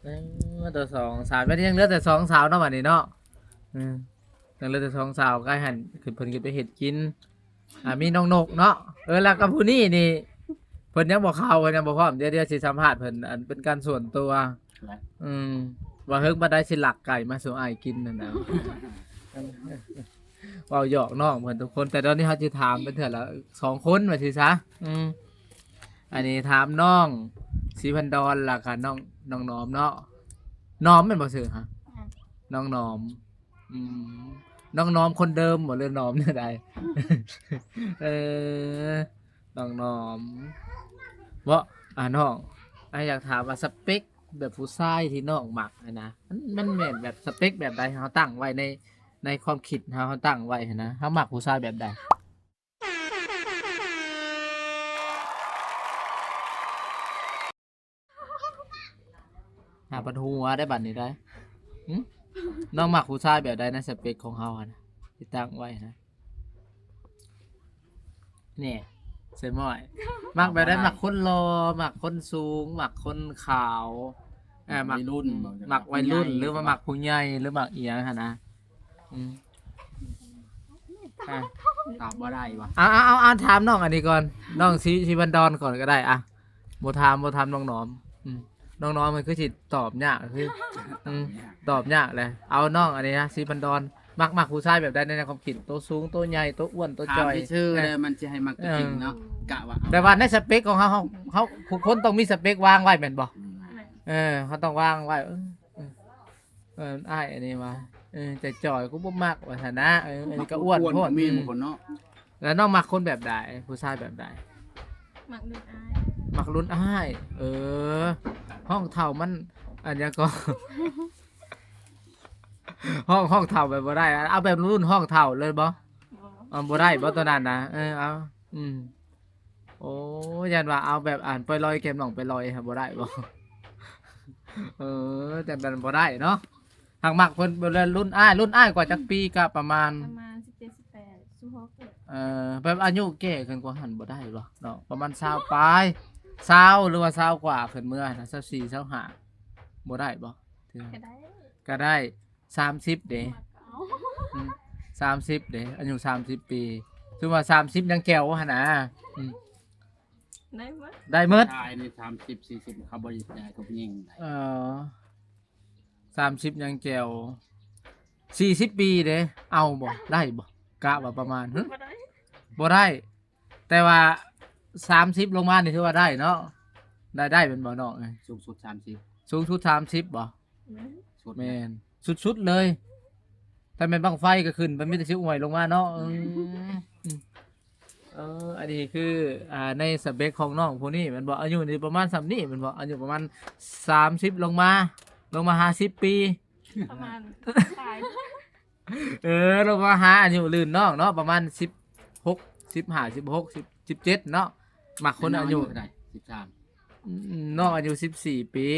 ເອີ ແຕ່ສອງສາວ ບັດນີ້ຍັງເຫຼືອແຕ່ສອງສາວເນາະ ບັດນີ້ເນາະ. ເອີ ຍັງເຫຼືອແຕ່ສອງສາວ ໃກ້ຫັ້ນ ຄືເພິ່ນກໍໄປເຮັດກິນ. ອ່າ ມີນ້ອງນົກເນາະ. ເອີ ແລ້ວກໍຜູ້ນີ້ນີ້ ເພິ່ນຍັງບໍ່ເຂົ້າ ເພິ່ນຍັງບໍ່ພ້ອມ. ດຽວ ດຽວຊິສຳພາດເພິ່ນ ອັນເປັນການສ່ວນຕົວ. ອືມ ວ່າເຮິງປານໃດຊິລັກໄກ່ມາສູ່ອ້າຍກິນຫັ້ນນະ. ເວົ້າຫຍອກນ້ອງເພິ່ນທຸກຄົນ ແຕ່ຕອນນີ້ເຮົາຊິຖາມເປັນເທື່ອລະສອງຄົນວ່າຊີ້ຊະ. ອືມ ອັນນີ້ຖາມນ້ອງສີພັນດອນ ແລ້ວກໍນ້ອງ ນ້ອງໜອມເນາະ. ໜອມແມ່ນບໍ່ຊື່ຮະ? ອືມ ນ້ອງໜອມ. ອືມ ນ້ອງໜອມຄົນເດີມບໍ່ ຫຼືໜອມແນວໃດ? ເອີ ນ້ອງໜອມເນາະ. ອ່າ ນ້ອງ ອ້າຍຢາກຖາມວ່າສະເປັກແບບຜູ້ຊາຍທີ່ນ້ອງມັກຫັ້ນນະ ມັນ ມັນແມ່ນແບບສະເປັກແບບໃດ? ເຮົາຕັ້ງໄວ້ໃນ ໃນຄວາມຄິດເຮົາ ເຮົາຕັ້ງໄວ້ຫັ້ນນະ ເຮົາມັກຜູ້ຊາຍແບບໃດ? ຫາປະຕູຫົວໄດ້ບັດນີ້ໄດ້. ຫຶ? ນ້ອງມັກຜູ້ຊາຍແບບໃດໃນສະເປັກຂອງເຮົາຫັ້ນນະ ທີ່ຕັ້ງໄວ້ນະ? ນີ້ ເຊີຍໝ້ອຍ ມັກແບບໃດ? ມັກຄົນຫຼໍ່ ມັກຄົນສູງ ມັກຄົນຂາວ ເອີ ມັກໄວລຸ້ນ ມັກໄວລຸ້ນ ຫຼືວ່າມັກຜູ້ໃຫຍ່ ຫຼືມັກອີ່ຫຍັງຫັ້ນນະ? ອືມ ອ່ະ ຕອບບໍ່ໄດ້ວະ. ເອົາ ເອົາ ເອົາ ເອົາ ຖາມນ້ອງອັນນີ້ກ່ອນ ນ້ອງສີ ສີພັນດອນກ່ອນກໍໄດ້. ອ່ະ ບໍ່ຖາມ ບໍ່ຖາມນ້ອງໜອມ. ອືມ ນ້ອງໜອມມັນຄືຊິຕອບຍາກ ຄື ອືມ ຕອບຍາກແຫຼະ. ເອົານ້ອງອັນນີ້ນະ ສີພັນດອນ ມັກ ມັກຜູ້ຊາຍແບບໃດໃນ ໃນຄວາມຄິດ? ໂຕສູງ ໂຕໃຫຍ່ ໂຕອ້ວນ ໂຕຈ່ອຍ? ຖາມຊື່ໆ ເອີ ເດີ ມັນຊິໃຫ້ມັກຕົວຈິງເນາະ. ເອີ ກະວ່າ ແຕ່ວ່າໃນສະເປັກຂອງເຮົາ ເຮົາ ເຮົາທຸກຄົນຕ້ອງມີສະເປັກວາງໄວ້ແມ່ນບໍ່? ອືມ ເອີ ເຮົາຕ້ອງວາງໄວ້ ເອີ ເອີ ເອີ ອ້າຍອັນນີ້ວ່າ ເອີ ຈ່ອຍໆ ກູບໍ່ມັກວ່າຊັ້ນນະ. ເອີ ອັນນີ້ກໍອ້ວນໂພດ. ມີ ອືມ ບາງຄົນເນາະ. ແລ້ວນ້ອງມັກຄົນແບບໃດ? ຜູ້ຊາຍແບບໃດ? ມັກລຸ້ນອ້າຍ. ມັກລຸ້ນອ້າຍ. ເອີ ຮອງເຖົ້າມັນ ອັນຫຍັງກໍ ຮອງ ຮອງເຖົ້າໄປບໍ່ໄດ້. ເອົາແບບລຸ້ນຮອງເຖົ້າເລີຍບໍ່? ບໍ່ ເອົາ ບໍ່ໄດ້ບໍ່ຕົວນັ້ນນະ? ເອີ ເອົາ ອືມ ໂອ້ ຢ້ານວ່າເອົາແບບ ອັນ ປອຍລອຍ ແກ້ມນ້ອງປອຍລອຍ ຫາບໍ່ໄດ້ບໍ່? ເອີ ຈັ່ງນັ້ນບໍ່ໄດ້ເນາະ. ຫາກມັກເພິ່ນແບບລຸ້ນອ້າຍ ລຸ້ນອ້າຍກວ່າຈັກປີ? ກະປະມານ ປະມານສິບເຈັດ ສິບແປດ ສິບຫົກ. ເອີ ແບບອາຍຸແກ່ຂຶ້ນກວ່າຫັ້ນບໍ່ໄດ້ບໍ່ເນາະ? ປະມານຊາວປາຍ ຊາວ ຫຼືວ່າຊາວກວ່າ ຂຶ້ນເມືອນະ ຊາວສີ່ ຊາວຫ້າ ບໍ່ໄດ້ບໍ່? ກໍໄດ້ ກໍໄດ້. ສາມສິບເດ້. ອືມ ສາມສິບເດ້ ອາຍຸສາມສິບປີ ຄືວ່າສາມສິບຍັງແຈ່ວຫັ້ນນະ. ອືມ ໄດ້ໝົດ ໄດ້ໝົດ. ຊາຍນີ້ສາມສິບ ສີ່ສິບ ເຂົາບໍ່ຢາກໃຫ້ຜູ້ຍິງໄດ້. ເອີ ສາມສິບຍັງແຈ່ວ ສີ່ສິບປີເດ້ ເອົາບໍ່? ໄດ້ບໍ່? ກະວ່າປະມານ ຫຶ? ບໍ່ໄດ້ ບໍ່ໄດ້. ແຕ່ວ່າສາມສິບລົງມານີ້ຖືວ່າໄດ້ເນາະ. ໄດ້ ໄດ້ແມ່ນບໍ່ນ້ອງເອີຍ? ສູງສຸດສາມສິບ ສູງສຸດສາມສິບບໍ່? ແມ່ນ ສຸດ ແມ່ນ ສຸດໆເລີຍ. ຖ້າແມ່ນບັ້ງໄຟກໍຂຶ້ນໄປ ມີແຕ່ຊິອວຍລົງມາເນາະ. ອືມ ເອີ ອັນນີ້ຄື ອ່າ ໃນສະເປັກຂອງນ້ອງຜູ້ນີ້ແມ່ນບໍ່? ອາຍຸນີ້ປະມານສ່ຳນີ້ແມ່ນບໍ່? ອາຍຸປະມານສາມສິບລົງມາ ລົງມາຫ້າສິບປີ ປະມານປາຍ ເອີ ລົງມາຫາອາຍຸລຸ້ນນ້ອງເນາະ ປະມານສິບຫົກ ສິບຫ້າ ສິບຫົກ ສິບ ສິບເຈັດເນາະ. ມັກຄົນອາຍຸ ນ້ອງອາຍຸເທົ່າໃດ? ສິບສາມ. ອືມ ນ້ອງອາຍຸສິບສີ່ປີ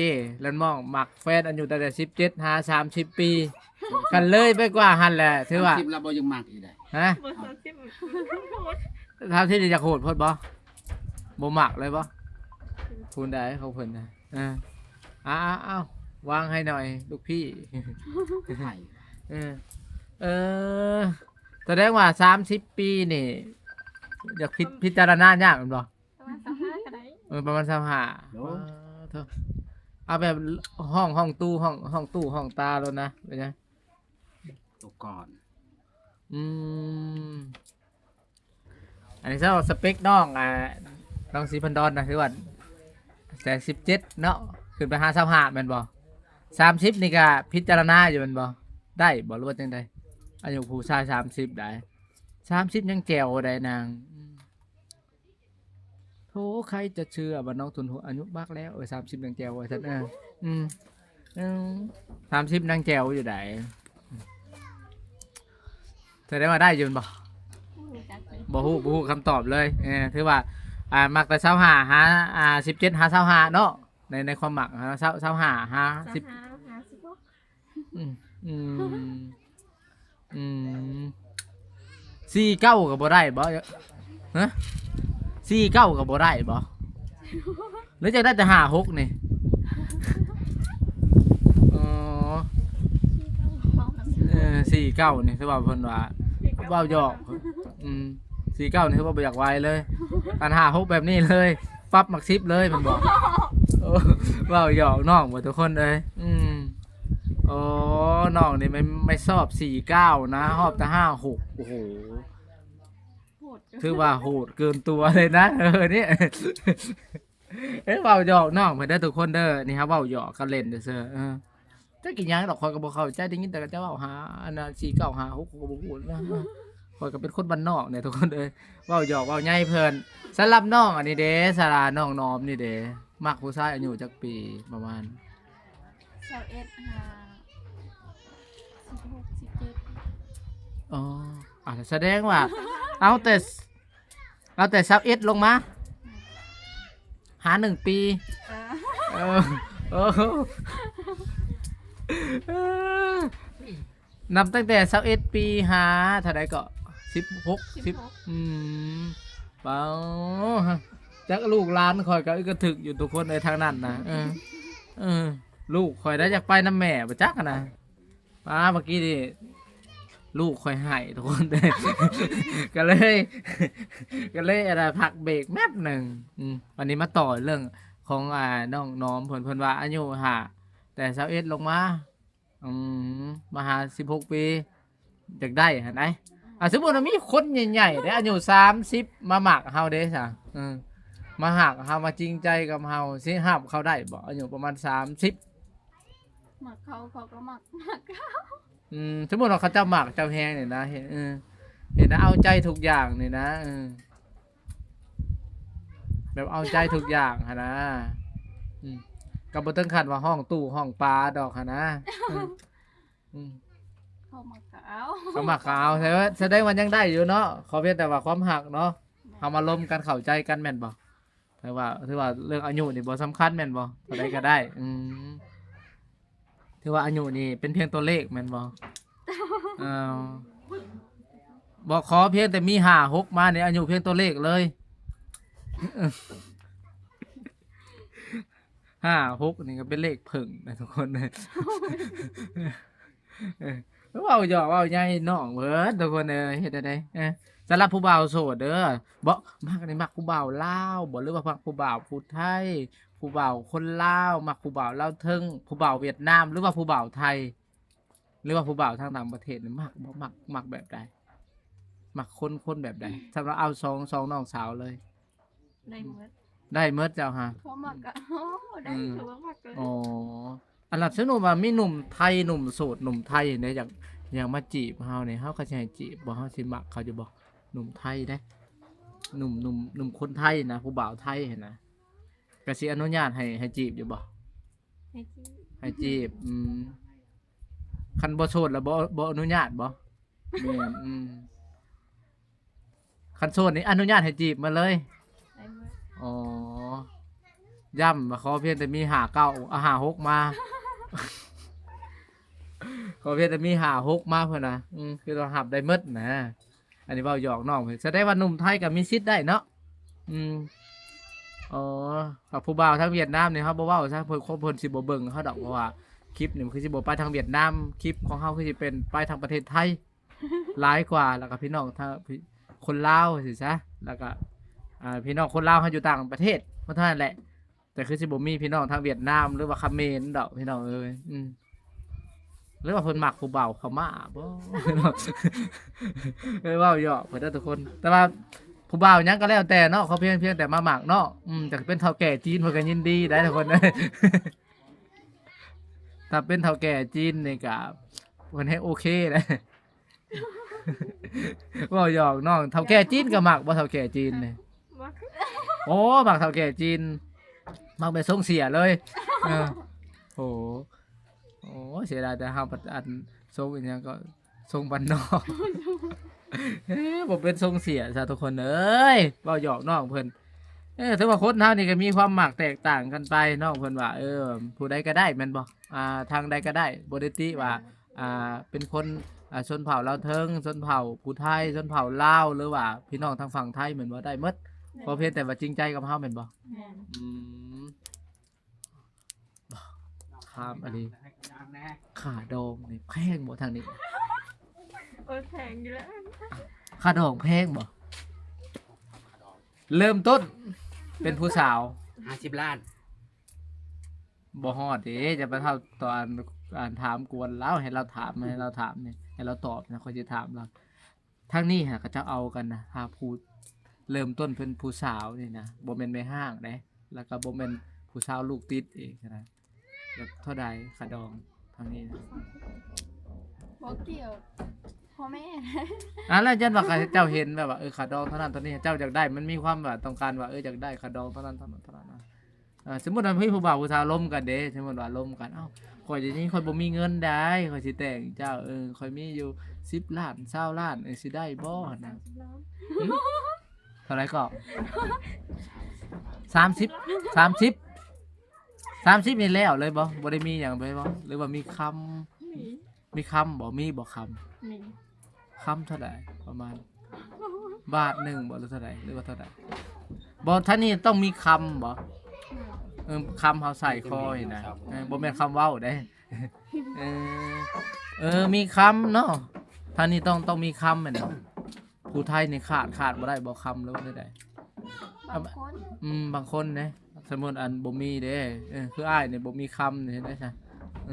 ແລ້ວນ້ອງມັກແຟນອາຍຸຕັ້ງແຕ່ສິບເຈັດຫາສາມສິບປີ. ຄັນເລີຍໄປກວ່າຫັ້ນແຫຼະ ຖືວ່າ ສາມສິບແລ້ວບໍ່ຢາກມັກອີກໃດ. ຮະ? ບໍ່ ສາມສິບ ສາມສິບນີ້ຢາກໂຫດໂພດບໍ່? ບໍ່ມັກເລີຍບໍ່? ຜູ້ໃດຂອງເພິ່ນນະ? ເອີ ອ້າວ ວາງໃຫ້ໜ່ອຍລູກພີ່. ເອີ ເອີ ສະແດງວ່າສາມສິບປີນີ້ ຢາກພິ ພິຈາລະນາຍາກແມ່ນບໍ່? ປະມານຊາວຫ້າກໍໄດ້. ເອີ ປະມານຊາວຫ້າ. ໂອ້ ເອີ ເອົາແບບຫ້ອງ ຫ້ອງຕູ້ ຫ້ອງ ຫ້ອງຕູ້ຫ້ອງຕາໂລດນະ ເປັນຫຍັງ? ໂຕກ່ອນ. ອືມ ອັນນີ້ສະເປັກນ້ອງ ອ່າ ນ້ອງສີພັນດອນນະ ຄືວ່າແຕ່ສິບເຈັດເນາະ ຂຶ້ນໄປຫາຊາວຫ້າແມ່ນບໍ່? ສາມສິບນີ້ກະພິຈາລະນາຢູ່ແມ່ນບໍ່? ໄດ້ບໍ່ ຫຼືວ່າຈັ່ງໃດ? ອາຍຸຜູ້ຊາຍສາມສິບໄດ໋ ສາມສິບຍັງແຈ່ວໄດ໋ນາງ. ໂຖ ໃຄຈະເຊື່ອວ່ານ້ອງທຸນຫົວອາຍຸມາກແລ້ວ ເອີ ສາມສິບຍັງແຈ່ວວ່າຊັ້ນ. ເອີ ອືມ ອືມ ສາມສິບຍັງແຈ່ວຢູ່ໃດ໋. ສະແດງວ່າໄດ້ຢູ່ແມ່ນບໍ່? ບໍ່ຮູ້ຈັກເລີຍ ບໍ່ຮູ້ ບໍ່ຮູ້ຄຳຕອບເລີຍ. ເອີ ຖືວ່າ ອ່າ ມັກແຕ່ຊາວຫ້າຫາ ອ່າ ສິບເຈັດຫາຊາວຫ້າເນາະ ໃນ ໃນຄວາມມັກ ຊາວ ຊາວຫ້າຫາສິບ ຊາວຫ້າຫາສິບຫົກ. ອືມ ອືມ ອືມ ສີ່ເກົ້າກໍບໍ່ໄດ້ບໍ່? ຮະ? ສີ່ເກົ້າກໍບໍ່ໄດ້ບໍ່? ຫຼືຈະໄດ້ແຕ່ຫ້າຫົກນີ້? ສີ່ເກົ້ານີ້ຄືວ່າເພິ່ນວ່າເວົ້າຫຍອກ ອືມ ສີ່ເກົ້ານີ້ຄືວ່າບໍ່ຢາກໄວເລີຍ ຄັນຫ້າຫົກແບບນີ້ເລີຍ ປັບໝາກສິບເລີຍ ເພິ່ນບອກ. ໂອ້ ເວົ້າຫຍອກນ້ອງເບິດທຸກຄົນເອີຍ. ອືມ ໂອ້ ນ້ອງນີ້ໄມ່ ໄມ່ຊອບສີ່ເກົ້ານະ ຮອບແຕ່ຫ້າຫົກ. ໂອ້ໂຫ ໂຫດເກີນ ຖືວ່າໂຫດເກີນຕົວເລີຍນະ. ເອີ ນີ້ ເອີ ເວົ້າຫຍອກນ້ອງເພິ່ນເດີທຸກຄົນເດີ ນີ້ເຮົາເວົ້າຫຍອກກັນເລ່ນຊື່ໆ. ເອີ ຈັກອີຫຍັງດອກ ຂ້ອຍກໍບໍ່ເຂົ້າໃຈ ໄດ້ຍິນແຕ່ເຂົາເຈົ້າເວົ້າຫາອັນນ່າ ສີ່ເກົ້າຫ້າຫົກ ຂ້ອຍກໍບໍ່ຮູ້ນະ. ຂ້ອຍກໍເປັນຄົນບ້ານນອກນີ້ທຸກຄົນເອີຍ ເວົ້າຫຍອກເວົ້າໃຫຍ່ເພິ່ນ. ສຳລັບນ້ອງອັນນີ້ເດ ສາລາ ນ້ອງນອມນີ້ເດ ມັກຜູ້ຊາຍອາຍຸຈັກປີປະມານ? ຊາວເອັດ ຫາ ສິບຫົກ ສິບເຈັດ. ອໍ ອາ ສະແດງວ່າເອົາແຕ່ ເອົາແຕ່ຊາວເອັດລົງມາ ຫາໜຶ່ງປີ. ເອີ ເອີ ເອີ ເອີ ນັບຕັ້ງແຕ່ຊາວເອັດປີຫາເທົ່າໃດເກາະ? ສິບຫົກ ສິບຫົກ ສິບ ອືມ ເປົາ ຈັກລູກຫຼານຂ້ອຍກໍອຶກກະທຶກຢູ່ທຸກຄົນເອີຍທາງນັ້ນນະ. ເອີ ເອີ ລູກຂ້ອຍໄດ້ຢາກໄປນຳແມ່ບໍ່ຈັກຫັ້ນນະ. ປ້າ ເມື່ອກີ້ນີ້ລູກຂ້ອຍໄຫ້ທຸກຄົນ ກໍເລີຍ ກໍເລີຍ ອັນນ່າ ພັກເບຣກແປັບໜຶ່ງ. ອືມ ອັນນີ້ມາຕໍ່ເລື່ອງຂອງ ອ່າ ນ້ອງນອມເພິ່ນ ເພິ່ນວ່າອາຍຸຫາ ແຕ່ຊາວເອັດລົງມາ ອືມ ມາຫາສິບຫົກປີ ຢາກໄດ້ຫັ້ນໃດ໋. ອ່າ ສົມມຸດວ່າມີຄົນໃຫຍ່ໆເດ້ ອາຍຸສາມສິບ ມາມັກເຮົາເດ້ຊະ ເອີ ມາຮັກເຮົາ ມາຈິງໃຈກັບເຮົາ ຊິຮັບເຂົາໄດ້ບໍ່? ອາຍຸປະມານສາມສິບ ມັກເຂົາ ເຂົາກໍມັກ ມັກເຮົາ. ອືມ ສົມມຸດວ່າເຂົາເຈົ້າມັກເຈົ້າແຮງນີ້ນະ ເຫັນ ເອີ ເຫັນເອົາໃຈທຸກຢ່າງນີ້ນະ ເອີ ແບບເອົາໃຈທຸກຢ່າງຫັ້ນນະ. ອືມ ກໍບໍ່ເຖິງຂັ້ນວ່າຮ້ອງຕູ້ຮ້ອງປາດອກຫັ້ນນະ. ອືມ ອືມ ເຂົາມັກກໍເອົາ ເຂົາມັກກໍເອົາ ສະແດງວ່າຍັງໄດ້ຢູ່ເນາະ ຂໍພຽງແຕ່ວ່າຄວາມຮັກເນາະ ເຮົາມາລົມກັນເຂົ້າໃຈກັນແມ່ນບໍ່? ແຕ່ວ່າ ຖືວ່າເລື່ອງອາຍຸນີ້ບໍ່ສຳຄັນແມ່ນບໍ່? ເທົ່າໃດກໍໄດ້. ອືມ ຖືວ່າອາຍຸນີ້ເປັນພຽງຕົວເລກແມ່ນບໍ່? ເອີ ບໍ່ ຂໍພຽງແຕ່ມີຫ້າຫົກມານີ້ ອາຍຸພຽງຕົວເລກເລີຍ. ຫ້າຫົກນີ້ກໍເປັນເລກເຜິ້ງນະທຸກຄົນ. ເອີ ເວົ້າຫຍອກເວົ້າໃຫຍ່ນ້ອງເພິ່ນທຸກຄົນເອີຍ ເຮັດແນວໃດ? ເອີ ສຳລັບຜູ້ບ່າວໂສດເດີ ບໍ່ ມັກນີ້ມັກຜູ້ບ່າວລາວບໍ່ ຫຼືວ່າມັກຜູ້ບ່າວຜູ້ໄທ ຜູ້ບ່າວຄົນລາວ ມັກຜູ້ບ່າວລາວເທິງ ຜູ້ບ່າວຫວຽດນາມ ຫຼືວ່າຜູ້ບ່າວໄທ ຫຼືວ່າຜູ້ບ່າວທາງຕ່າງປະເທດນີ້ ມັກບໍ່ ມັກ ມັກແບບໃດ? ມັກຄົນ ຄົນແບບໃດ? ສຳລັບເອົາສອງ ສອງນ້ອງສາວເລີຍ. ໄດ້ໝົດ ໄດ້ໝົດເຈົ້າຫາ ເຂົາມັກກໍເອົາ ໄດ້ ອືມ ເຂົາມັກເລີຍ. ອໍ ອັນລະ ສົມມຸດວ່າມີໜຸ່ມໄທ ໜຸ່ມໂສດ ໜຸ່ມໄທນີ້ ຢາກ ຢາກມາຈີບເຮົານີ້ ເຮົາກໍຊິໃຫ້ຈີບບໍ່? ເຮົາຊິມັກເຂົາຢູ່ບໍ່? ໜຸ່ມໄທເດ້ ໜຸ່ມ ໜຸ່ມ ໜຸ່ມຄົນໄທນະ ຜູ້ບ່າວໄທຫັ້ນນະ ກໍຊິອະນຸຍາດໃຫ້ ໃຫ້ຈີບຢູ່ບໍ່? ໃຫ້ຈີບ ໃຫ້ຈີບ. ອືມ ຄັນບໍ່ໂສດລະບໍ່ ບໍ່ອະນຸຍາດບໍ່? ແມ່ນ ອືມ ຄັນໂສດນີ້ອະນຸຍາດໃຫ້ຈີບໝົດເລີຍ. ໄດ້ໝົດ. ອໍ ຢ້ຳວ່າຂໍພຽງແຕ່ມີຫ້າເກົ້າ ອາ ຫ້າຫົກມາ ຂໍພຽງແຕ່ມີຫ້າຫົກມາເພິ່ນວ່າ ອືມ ຄືຕ້ອງຮັບໄດ້ໝົດນະ. ອັນນີ້ເວົ້າຫຍອກນ້ອງເພິ່ນ ສະແດງວ່າໜຸ່ມໄທກໍມີສິດໄດ້ເນາະ. ອືມ ອໍ ກັບຜູ້ບ່າວທາງຫວຽດນາມນີ້ເຮົາບໍ່ເວົ້າຊະ ເພິ່ນ ຄົນເພິ່ນຊິບໍ່ເບິ່ງເຮົາດອກ ເພາະວ່າຄລິບນີ້ມັນຄືຊິບໍ່ໄປທາງຫວຽດນາມ ຄລິບຂອງເຮົາຄືຊິເປັນໄປທາງປະເທດໄທ ຫຼາຍກວ່າ ແລ້ວກໍພີ່ນ້ອງທາງ ຄົນລາວຊີ້ຊະ ແລ້ວກໍ ອ່າ ພີ່ນ້ອງຄົນລາວເຮົາຢູ່ຕ່າງປະເທດ ເທົ່ານັ້ນແຫຼະ. ແຕ່ຄືຊິບໍ່ມີພີ່ນ້ອງທາງຫວຽດນາມ ຫຼືວ່າຂະເໝນດອກພີ່ນ້ອງເອີຍ. ອືມ ຫຼືວ່າເພິ່ນມັກຜູ້ບ່າວພະມ້າບໍ? ເອີ ເວົ້າຫຍອກເພິ່ນເດີທຸກຄົນ ແຕ່ວ່າຜູ້ບ່າວຫຍັງກໍແລ້ວແຕ່ເນາະ ຂໍພຽງ ພຽງແຕ່ມາມັກເນາະ. ອືມ ຈະເປັນເຖົ້າແກ່ຈີນເພິ່ນກໍຍິນດີໄດ໋ທຸກຄົນເອີຍ. ຖ້າເປັນເຖົ້າແກ່ຈີນນີ້ກະເພິ່ນແຮງໂອເຄເດ້. ເວົ້າຫຍອກນ້ອງ ເຖົ້າແກ່ຈີນກໍມັກບໍ່ ເຖົ້າແກ່ຈີນນີ້? ມັກ. ໂອ້ ມັກເຖົ້າແກ່ຈີນ ມັກແບບຊົງເສຍເລີຍ. ເອີ ໂອ້ ໂອ້ ເສຍດາຍແຕ່ເຮົາບັດອັນຊົງອີຫຍັງກໍ ຊົງບ້ານນອກ ເອີ ບໍ່ເປັນຊົງເສຍຊະທຸກຄົນເອີຍ. ເວົ້າຫຍອກນ້ອງເພິ່ນ ເອີ ຖືວ່າຄົນເຮົານີ້ກໍມີຄວາມມັກແຕກຕ່າງກັນໄປ. ນ້ອງເພິ່ນວ່າ ເອີ ຜູ້ໃດກໍໄດ້ແມ່ນບໍ່? ອ່າ ທາງໃດກໍໄດ້ ບໍ່ໄດ້ຕິວ່າ ອ່າ ເປັນຄົນ ອ່າ ຊົນເຜົ່າລາວເທິງ ຊົນເຜົ່າຜູ້ໄທ ຊົນເຜົ່າລາວ ຫຼືວ່າພີ່ນ້ອງທາງຝັ່ງໄທແມ່ນບໍ່? ໄດ້ໝົດ ຂໍພຽງແຕ່ວ່າຈິງໃຈກັບເຮົາແມ່ນບໍ່? ແມ່ນ. ອືມ ຂ້າມອັນນີ້ ຄ່າດອງນີ້ແພງບໍ່ທາງນີ້? ໂອ້ຍ ແພງຢູ່ແລ້ວ. ຄ່າດອງແພງບໍ່? ເລີ່ມຕົ້ນເປັນຜູ້ສາວ ຫ້າສິບລ້ານ ບໍ່ຮອດເດ້. ຢ່າໄປເທົ່າຕອນ ອັນ ຖາມກວນລາວ ໃຫ້ລາວຖາມ ໃຫ້ລາວຖາມນີ້ ໃຫ້ລາວຕອບນະ ຂ້ອຍຊິຖາມລາວ. ທາງນີ້ຫາ ເຂົາເຈົ້າເອົາກັນນະ ຖ້າຜູ້ເລີ່ມຕົ້ນເປັນຜູ້ສາວນີ້ນະ ບໍ່ແມ່ນແມ່ຮ້າງເດ້ ແລ້ວກໍບໍ່ແມ່ນຜູ້ສາວລູກຕິດອີກນະ. ແບບເທົ່າໃດຄ່າດອງທາງນີ້ນະ? ບໍ່ກ່ຽວ ພໍ່ແມ່ ອັນນັ້ນ ຢ້ານວ່າເຂົາເຈົ້າເຫັນແບບວ່າ ເອີ ຄ່າດອງເທົ່ານັ້ນເທົ່ານີ້ ເຈົ້າຢາກໄດ້ ມັນມີຄວາມວ່າຕ້ອງການວ່າ ເອີ ຢາກໄດ້ຄ່າດອງເທົ່ານັ້ນເທົ່ານັ້ນເທົ່ານັ້ນນະ. ເອີ ສົມມຸດວ່າມີຜູ້ບ່າວຜູ້ສາວລົມກັນເດ້ ສົມມຸດວ່າລົມກັນ ເອົ້າ ຂ້ອຍດຽວນີ້ຂ້ອຍບໍ່ມີເງິນໃດ ຂ້ອຍຊິແຕ່ງເຈົ້າ ເອີ ຂ້ອຍມີຢູ່ສິບລ້ານ ຊາວລ້ານ ເອີ ຊິໄດ້ບໍ່ຫັ້ນນະ? ເທົ່າໃດກໍ? ສາມສິບ ສາມສິບ ສາມສິບນີ້ແລ້ວເລີຍບໍ່? ບໍ່ໄດ້ມີຫຍັງເລີຍບໍ່? ຫຼືວ່າມີຄຳ? ມີຄຳບໍ່? ມີບໍ່ຄຳ? ມີ ຄຳເທົ່າໃດ? ປະມານບາດໜຶ່ງບໍ່ ຫຼືເທົ່າໃດ ຫຼືວ່າເທົ່າໃດ? ບໍ່ ທາງນີ້ຕ້ອງມີຄຳບໍ່? ເອີ ຄຳເຮົາໃສ່ຄໍນີ້ນະ ເອີ ບໍ່ແມ່ນຄຳເວົ້າເດ້. ເອີ ເອີ ມີຄຳເນາະ ທາງນີ້ຕ້ອງ ຕ້ອງມີຄຳແມ່ນບໍ່? ຜູ້ໄທນີ້ຂາດ ຂາດບໍ່ໄດ້ບໍ່ຄຳ ຫຼືວ່າແນວໃດ? ບາງຄົນ ອືມ ບາງຄົນເດ້ ສົມມຸດອັນບໍ່ມີເດ້ ເອີ ຄືອ້າຍນີ້ບໍ່ມີຄຳນີ້ເຮັດໄດ້ຊະ? ເອີ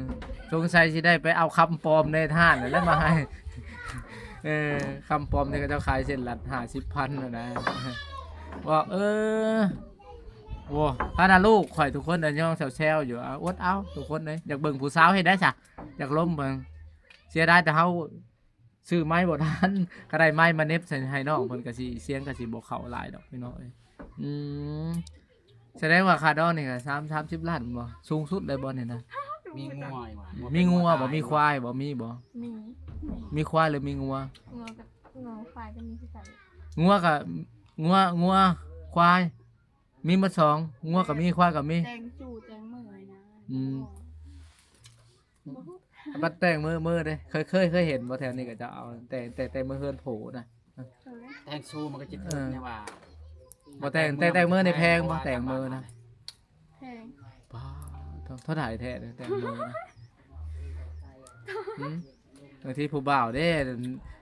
ສົງໄສຊິໄດ້ໄປເອົາຄຳປອມໃນຮ້ານນັ້ນແຫຼະມາໃຫ້ ເອີ ຄຳປອມທີ່ເຂົາເຈົ້າຂາຍເສັ້ນລະຫ້າສິບພັນຫັ້ນນະ ວ່າ ເອີ ໂອ້ ພານະລູກຂ້ອຍທຸກຄົນກໍຍັງແຊວໆຢູ່ ອາ ອົດເອົາທຸກຄົນເອີຍ ຢາກເບິ່ງຜູ້ສາວເຮັດໄດ້ຊະ ຢາກລົມເບິ່ງ ເສຍດາຍແຕ່ເຮົາ ຊື້ໄມ້ບໍ່ທັນ ກໍໄດ້ໄມ້ມາເໜັບໃສ່ໃຫ້ນ້ອງເພິ່ນ ກໍຊິ ສຽງກໍຊິບໍ່ເຂົ້າຫຼາຍດອກພີ່ນ້ອງເອີຍ. ອືມ ສະແດງວ່າຄ່າດອງນີ້ກໍສາມ ສາມສິບລ້ານບໍ່? ສູງສຸດເລີຍບໍ່ນີ້ນະ? ມີງົວຢູ່ຫວາ? ມີງົວບໍ່? ມີຄວາຍບໍ່? ມີບໍ່? ມີ ມີຄວາຍຫຼືມີງົວ? ງົວກັບ ງົວຄວາຍກໍມີຄືກັນ. ງົວກໍ ງົວ ງົວ ຄວາຍ ມີໝົດສອງ ງົວກໍມີ ຄວາຍກໍມີ ແຕ່ງຊູ່ແຕ່ງເມີນະ. ອືມ ບໍ່ຮູ້ ບັດແຕ່ງເມີ ເມີເດ້ ເຄີຍ ເຄີຍ ເຄີຍເຫັນບໍ່ແຖວນີ້ ເຂົາເຈົ້າເອົາແຕ່ງ ແຕ່ງ ແຕ່ງເມີເຮືອນໂຜນະ? ແຕ່ງຊູ່ມັນກໍຊິຖືກແນວວ່າ ບໍ່ແຕ່ງ ແຕ່ງເມີນີ້ແພງບໍ່? ແຕ່ງເມີນະ ແພງ ປ້າ ເທົ່າ ເທົ່າໃດແທ້ແຕ່ງເມີນະ? ອືມ ບາງທີຜູ້ບ່າວເດ້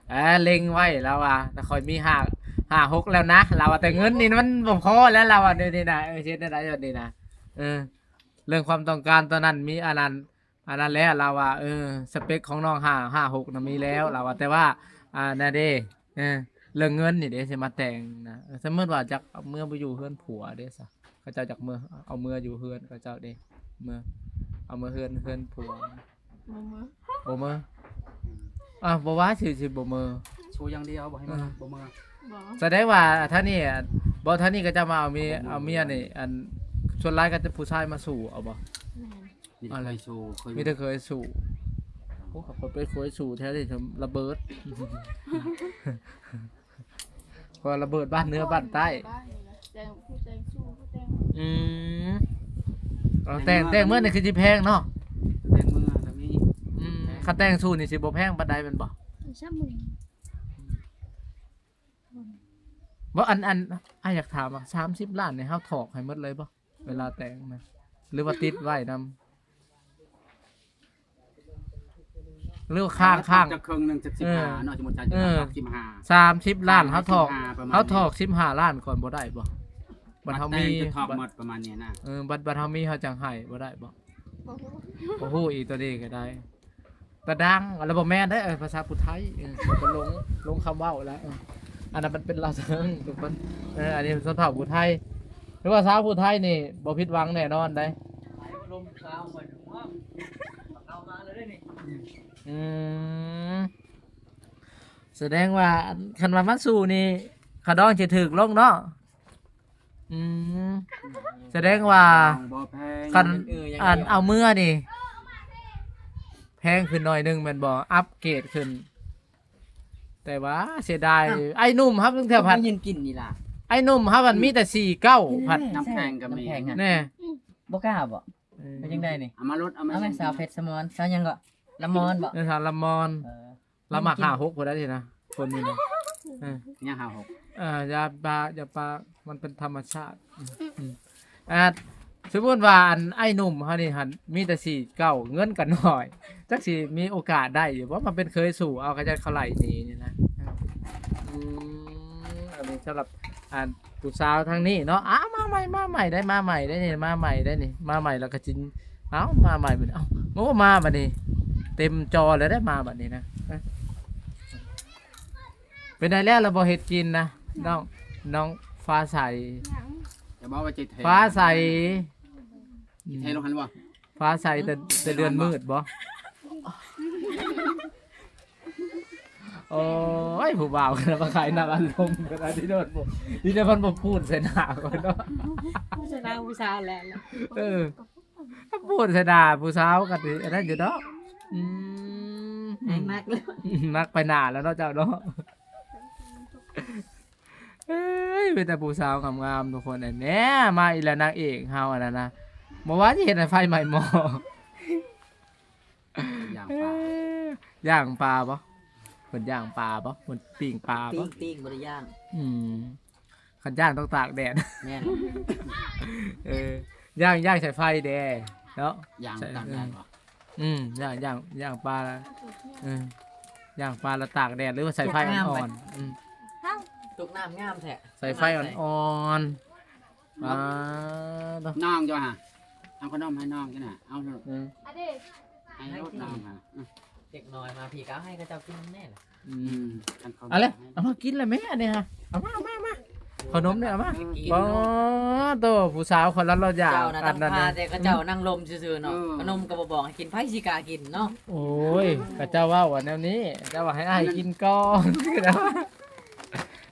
ເອີ ເລັງໄວ້ລາວວ່າ ຂ້ອຍມີຫ້າ ຫ້າຫົກແລ້ວນະ ລາວວ່າ ແຕ່ເງິນນີ້ມັນບໍ່ພໍແລ້ວ ລາວວ່າແນວນີ້ນະ. ເອີ ເຮັດແນວໃດແບບນີ້ນະ? ເອີ ເລື່ອງຄວາມຕ້ອງການຕອນນັ້ນມີອັນນັ້ນ ອັນນັ້ນແຫຼະ ລາວວ່າ ເອີ ສະເປັກຂອງນ້ອງຫ້າ ຫ້າຫົກນະມີແລ້ວ ລາວວ່າ ແຕ່ວ່າ ອ່າ ນັ້ນເດ້ ເອີ ເລື່ອງເງິນນີ້ເດ້ ຊິມາແຕ່ງນະ. ເອີ ສົມມຸດວ່າຢາກເອົາເມືອໄປຢູ່ເຮືອນຜົວເດ້ຊະ? ເຂົາເຈົ້າຢາກເມືອ ເອົາເມືອຢູ່ເຮືອນເຂົາເຈົ້າເດ້ ເມືອ ເອົາເມືອເຮືອນ ເຮືອນຜົວ. ບໍ່ເມືອ ບໍ່ເມືອ ອ່າ ບໍ່ວ່າຊິ ຊິບໍ່ເມືອ ຊູ່ຢ່າງດຽວ ບໍ່ໃຫ້ເມືອ ເອີ ບໍ່ເມືອ ບໍ່ ສະແດງວ່າທາງນີ້ ບໍ່ ທາງນີ້ເຂົາເຈົ້າມາເອົາເມຍ ບໍ່ເມືອ ເອົາເມຍນີ້ ອັນ ສ່ວນຫຼາຍກໍຈະຜູ້ຊາຍມາຊູ່ເອົາບໍ່? ແມ່ນ ມີແຕ່ເຄີຍຊູ່ ເຄີຍ ມີແຕ່ເຄີຍຊູ່. ໂອ້ ຂ້ອຍໄປເຄີຍຊູ່ແທ້ນີ້ລະເບີດ ເພາະວ່າລະເບີດບ້ານເໜືອບ້ານໃຕ້ ແຕ່ງ ຜູ້ແຕ່ງຊູ່ ຜູ້ແຕ່ງ ອືມ ເອົາແຕ່ງ ແຕ່ງເມີນີ້ຄືຊິແພງເນາະ ແຕ່ງເມີກໍມີ. ອືມ ຄັນແຕ່ງຊູ່ນີ້ຊິບໍ່ແພງປານໃດແມ່ນບໍ່? ສາມໝື່ນ ບໍ່ ອັນ ອັນ ອ້າຍຢາກຖາມວ່າ ສາມສິບລ້ານນີ້ເຮົາຖອກໃຫ້ໝົດເລີຍບໍ່ ເວລາແຕ່ງນະ ຫຼືວ່າຕິດໄວ້ນຳ? ຫຼືວ່າຄ້າງ ຄ້າງຈັກເຄິ່ງໜຶ່ງ ຈັກສິບຫ້າເນາະ ເອີ ສົມມຸດ ເອີ ສິບຫ້າ ສາມສິບລ້ານ ເຮົາຖອກ ປະມານ ເຮົາຖອກສິບຫ້າລ້ານກ່ອນບໍ່ໄດ້ບໍ່? ບັດເຮົາມີ ບັດແຕ່ງຈະຖອກໝົດປະມານນີ້ນະ ເອີ ບັດ ບັດເຮົາມີເຮົາຈັ່ງໃຫ້ບໍ່ໄດ້ບໍ່? ບໍ່ຮູ້ ບໍ່ຮູ້ອີກ ຕົວນີ້ກໍໄດ້ ຕາດັງ ລະບໍ່ແມ່ນເດ້ ເອີ ພາສາຜູ້ໄທ ເອີ ເຂົາກໍຫຼົງ ຫຼົງຄຳເວົ້າແລ້ວ ເອີ ອັນນັ້ນມັນເປັນລາວເຊິ່ງທຸກຄົນ ເອີ ອັນນີ້ຊົນເຜົ່າຜູ້ໄທ ຫຼືວ່າຊາວຜູ້ໄທນີ້ບໍ່ຜິດຫວັງແນ່ນອນໃດ. ອືມ ສະແດງວ່າ ຄັນວ່າມາສູ່ນີ້ ຄ່າດອງຈະຖືກລົງເນາະ. ອືມ ສະແດງວ່າ ບໍ່ແພງ ຄັນ ອັນເອົາເມືອນີ້ ແພງຂຶ້ນໜ້ອຍໜຶ່ງແມ່ນບໍ່? ອັບເກຣດຂຶ້ນ ແຕ່ວ່າເສຍດາຍ ອ້າວ ໄອ້ໜຸ່ມເຮົາເທື່ອພັດ ໄດ້ຍິນກິ່ນນີ້ລະ ໄອ້ໜຸ່ມເຮົາມັນມີແຕ່ສີ່ເກົ້າພັດ ນ້ຳແຂງກໍມີ ນ້ຳແຂງ ແນ່ ບໍ່ກ້າບໍ່? ເອີ ເປັນຈັ່ງໃດນີ້? ເອົາມາລົດ ເອົາມາ ເອົາແມ່ ສາວເພັດສະໝອນ ສາວຫຍັງເກາະ? ລະມອນບໍ່? ເອີ ສາວລະມອນ ເອີ ລາວມັກຫ້າຫົກຜູ້ໃດນີ້ນະ ຄົນນີ້ນະ ເອີ ຍັງຫ້າຫົກ ເອີ ຢ່າປາກ ຢ່າປາກ ມັນເປັນທຳມະຊາດ ອືມ ອືມ ອ່າ ສົມມຸດວ່າອັນອ້າຍໜຸ່ມເຮົານີ້ຫັ້ນມີແຕ່ສີ່ເກົ້າ ເງິນກໍໜ້ອຍ ຈັກຊິມີໂອກາດໄດ້ຢູ່ບໍ່ ມາເປັນເຂີຍສູ່ເອົາ ເຂົາເຈົ້າເຂົາໄລ່ໜີນີ້ນະ. ອືມ ອັນນີ້ສຳລັບອັນຜູ້ສາວທາງນີ້ເນາະ. ອ້າວ ມາໃໝ່ ມາໃໝ່ໄດ້ ມາໃໝ່ໄດ້ນີ້ ມາໃໝ່ໄດ້ນີ້ ມາໃໝ່ແລ້ວກໍຈິນ ເອົ້າ ມາໃໝ່ບັດນີ້ ເອົ້າ ໂອ້ ມາບັດນີ້ ເຕັມຈໍແລ້ວເດ້ ມາບັດນີ້ນະ. ເປັນໃດແລ້ວລະບໍ່ເຮັດກິນນະ ນ້ອງ ນ້ອງຟ້າໃສ ຈະບອກວ່າຊິເທ ຟ້າໃສ ຊິເທລົງຫັ້ນບໍ່? ຟ້າໃສແຕ່ ແຕ່ເດືອນມືດບໍ່? ໂອ້ຍ ຜູ້ບ່າວກໍມາຂາຍນ້ຳອັດລົມກັນ ອັນນີ້ໂດນບໍ່ ນີ້ແຕ່ເພິ່ນບໍ່ປູດໃສ່ໜ້າຂ້ອຍເນາະ ຜູ້ຊະນະຜູ້ສາວແຫຼະ ເອີ ປູດໃສ່ໜ້າຜູ້ສາວກໍຖືອັນນັ້ນຢູ່ເນາະ. ອືມ ແຮງໜັກເລີຍ ໜັກໄປໜ້າແລ້ວເນາະເຈົ້າເນາະ. ເອີຍ ມີແຕ່ຜູ້ສາວງາມໆ ທຸກຄົນ. ແນ່ ມາອີກແລ້ວນາງເອກເຮົາອັນນັ້ນນະ ບໍ່ວ່າຊິເຮັດໃຫ້ໄຟໄໝ້ໝໍ້. ຍ່າງປາ ເອີ ຍ່າງປາບໍ່? ເພິ່ນຍ່າງປາບໍ່? ເພິ່ນປີ້ງປາບໍ່? ປີ້ງ ປີ້ງ ບໍ່ໄດ້ຍ່າງ. ອືມ ຄັນຍ່າງຕ້ອງຕາກແດດ. ແມ່ນ ເອີ ຍ່າງ ຍ່າງໃສ່ໄຟແດ່ເນາະ ຍ່າງຕາກແດດບໍ່? ອືມ ຍ່າງ ຍ່າງ ຍ່າງປາ ເອີ ຍ່າງປາແລ້ວຕາກແດດ ຫຼືວ່າໃສ່ໄຟອ່ອນໆ. ອືມ ຕົກນ້ຳງາມແທ້ ໃສ່ໄຟອ່ອນໆ. ອ່າ ນ້ອງເຈົ້າຫາ ເອົາຂະໜົມໃຫ້ນ້ອງກິນນະ ເອົາເຖາະ. ອືມ ໃຫ້ລົດນ້ອງຫາ ເດັກນ້ອຍມາພີ້ກໍເອົາໃຫ້ເຂົາເຈົ້າກິນແນ່ລະ. ອືມ ອັນເຂົາ ເອົາເລີຍ ເອົາມາກິນລະແມ່ ອັນນີ້ຫາ ເອົາມາ ເອົາມາ ເອົາມາ ຂະໜົມນີ້ເອົາມາ. ປາໂຕ ຜູ້ສາວຄົນລະລາວຢາກ ເຈົ້ານະ ອັນນັ້ນ ແຕ່ເຂົາເຈົ້ານັ່ງລົມຊື່ໆເນາະ. ເອີ ຂະໜົມກໍບໍ່ບອກໃຫ້ກິນ ໃຜຊິກ້າກິນເນາະ? ໂອ້ຍ ເຂົາເຈົ້າເວົ້າວ່າແນວນີ້ ເຈົ້າວ່າໃຫ້ອ້າຍກິນກ່ອນ.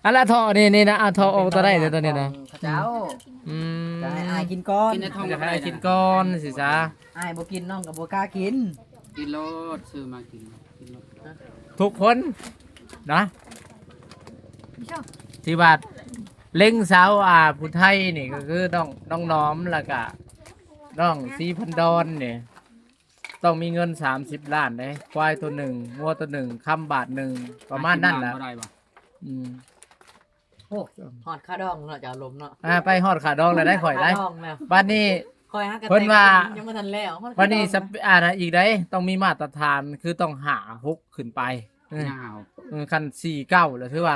ອັນລະເທາະນີ້ ນີ້ນະ ເອົາເທາະອອກຕົວໃດຕົວນີ້ນະ ເຂົາເຈົ້າ. ອືມ ຈະໃຫ້ອ້າຍກິນກ່ອນ ກິນໃນທ້ອງ ຢາກໃຫ້ອ້າຍກິນກ່ອນຊິຊະ. ອ້າຍບໍ່ກິນ ນ້ອງກໍບໍ່ກ້າກິນ. ກິນໂລດ ຊື້ມາກິນ ກິນໂລດ ທຸກຄົນນະ ທີ່ວ່າເລັງສາວ ອ່າ ຜູ້ໄທນີ້ກໍຄືນ້ອງ ນ້ອງໜອມ ແລ້ວກະນ້ອງສີພັນດອນນີ້ ຕ້ອງມີເງິນສາມສິບລ້ານເດ້ ຄວາຍໂຕໜຶ່ງ ງົວໂຕໜຶ່ງ ຄຳບາດໜຶ່ງ ປະມານນັ້ນລະ. ບໍ່ໄດ້ບໍ່? ອືມ ໂອ້ ຮອດຄ່າດອງເນາະ ເຈົ້າລົມເນາະ. ອ່າ ໄປຮອດຄ່າດອງແລ້ວໄດ້ຂ້ອຍໄດ້. ຄ່າດອງແລ້ວ ບັດນີ້ຂ້ອຍຫາກະ ເພິ່ນວ່າ ແຕ່ງ ຍັງບໍ່ທັນແລ້ວ. ບັດນີ້ ຮອດຄ່າດອງ ສະ ອ່າ ອີກໃດ໋ ຕ້ອງມີມາດຕະຖານ ຄືຕ້ອງຫ້າ ຫົກຂຶ້ນໄປ. ເອີ ຍາວ ເອີ ຄັນສີ່ ເກົ້າ ແລ້ວຖືວ່າ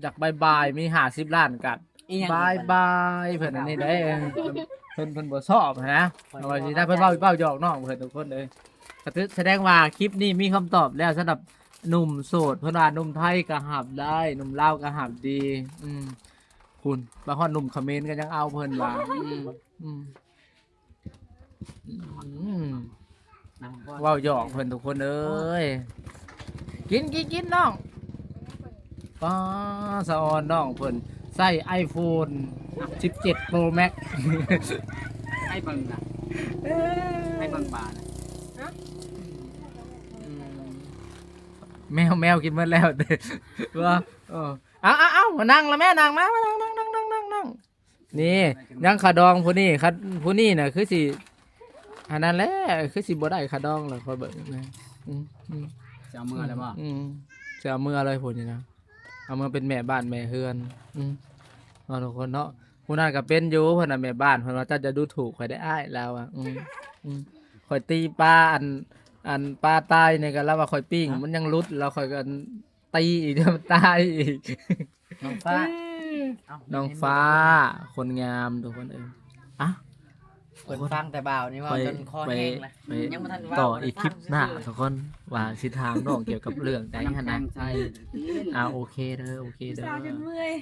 ຢາກບາຍບາຍ ມີຫ້າສິບລ້ານກະ ອີຫຍັງ ບາຍບາຍ ເພິ່ນອັນນີ້ໄດ້ ເອີ ເພິ່ນ ເພິ່ນບໍ່ຊອບຫັ້ນນະ. ເອົາວ່າຊິ ຖ້າເພິ່ນເວົ້າ ເວົ້າຫຍອກນ້ອງເພິ່ນ ທຸກຄົນເອີຍ. ກໍຖືສະແດງວ່າຄລິບນີ້ມີຄຳຕອບແລ້ວ ສຳລັບໜຸ່ມໂສດ. ເພິ່ນວ່າໜຸ່ມໄທກໍຮັບໄດ້ ໜຸ່ມລາວກໍຮັບດີ. ອືມ ພຸ້ນ ມາຮອດໜຸ່ມຂະເໝນກໍຍັງເອົາ ເພິ່ນວ່າ. ອືມ ອືມ ອືມ ເວົ້າຫຍອກເພິ່ນ ທຸກຄົນເອີຍ. ກິນ ກິນ ກິນນ້ອງ. ປ້າ ສະອອນນ້ອງເພິ່ນໃຊ້ໄອໂຟນສິບເຈັດໂປຣແມັກ. ໃຫ້ເບິ່ງນະ ເອີ ໃຫ້ເບິ່ງປານະ. ຮະ? ອືມ ແມວ ແມວກິນໝົດແລ້ວເດ້. ວ່າ ເອີ ເອົາ ເອົາ ເອົາ ມານັ່ງລະແມ່ ນັ່ງມາ ມານັ່ງ ນັ່ງ ນັ່ງ ນັ່ງ ນັ່ງ. ນີ້ຍັງຂາດອງຜູ້ນີ້ ຂາ ຜູ້ນີ້ນະຄືຊິ ອັນນັ້ນແຫຼະ ຄືຊິບໍ່ໄດ້ຂາດອງແຫຼະ ຂ້ອຍເບິ່ງນະ. ອືມ ອືມ ຊິເອົາເມືອແລ້ວບໍ່? ອືມ ຊິເອົາເມືອເລີຍຜູ້ນີ້ນະ ເອົາເມືອເປັນແມ່ບ້ານແມ່ເຮືອນ. ອືມ ເນາະ ທຸກຄົນເນາະ. ຜູ້ນັ້ນກໍເປັນຢູ່ ເພິ່ນນະແມ່ບ້ານ ເພິ່ນວ່າເຈົ້າຈະດູຖູກຂ້ອຍໄດ້ອ້າຍ ລາວວ່າ. ອືມ ອືມ ຂ້ອຍຕີປາ ອັນ ອັນປາຕາຍນີ້ກໍລາວວ່າຂ້ອຍປີ້ງ ມັນຍັງຫຼຸດ ແລ້ວຂ້ອຍກໍ ຕີອີກ ຕາຍອີກ. ນ້ອງຟ້າ ເອົ້າ ນ້ອງຟ້າ ຄົນງາມ ທຸກຄົນເອີຍ. ອ່ະ ເພິ່ນຟັງແຕ່ບ່າວນີ້ເວົ້າຈົນຄໍແຫ້ງລະ ຍັງບໍ່ທັນເວົ້າ ຕໍ່ອີກຄລິບໜ້າ ທຸກຄົນ ວ່າຊິຖາມນ້ອງກ່ຽວກັບເລື່ອງໃດຫັ້ນນະ. ອ່າ ໂອເຄເດີ ໂອເຄເດີ ສາວຈົນເມື່ອຍ.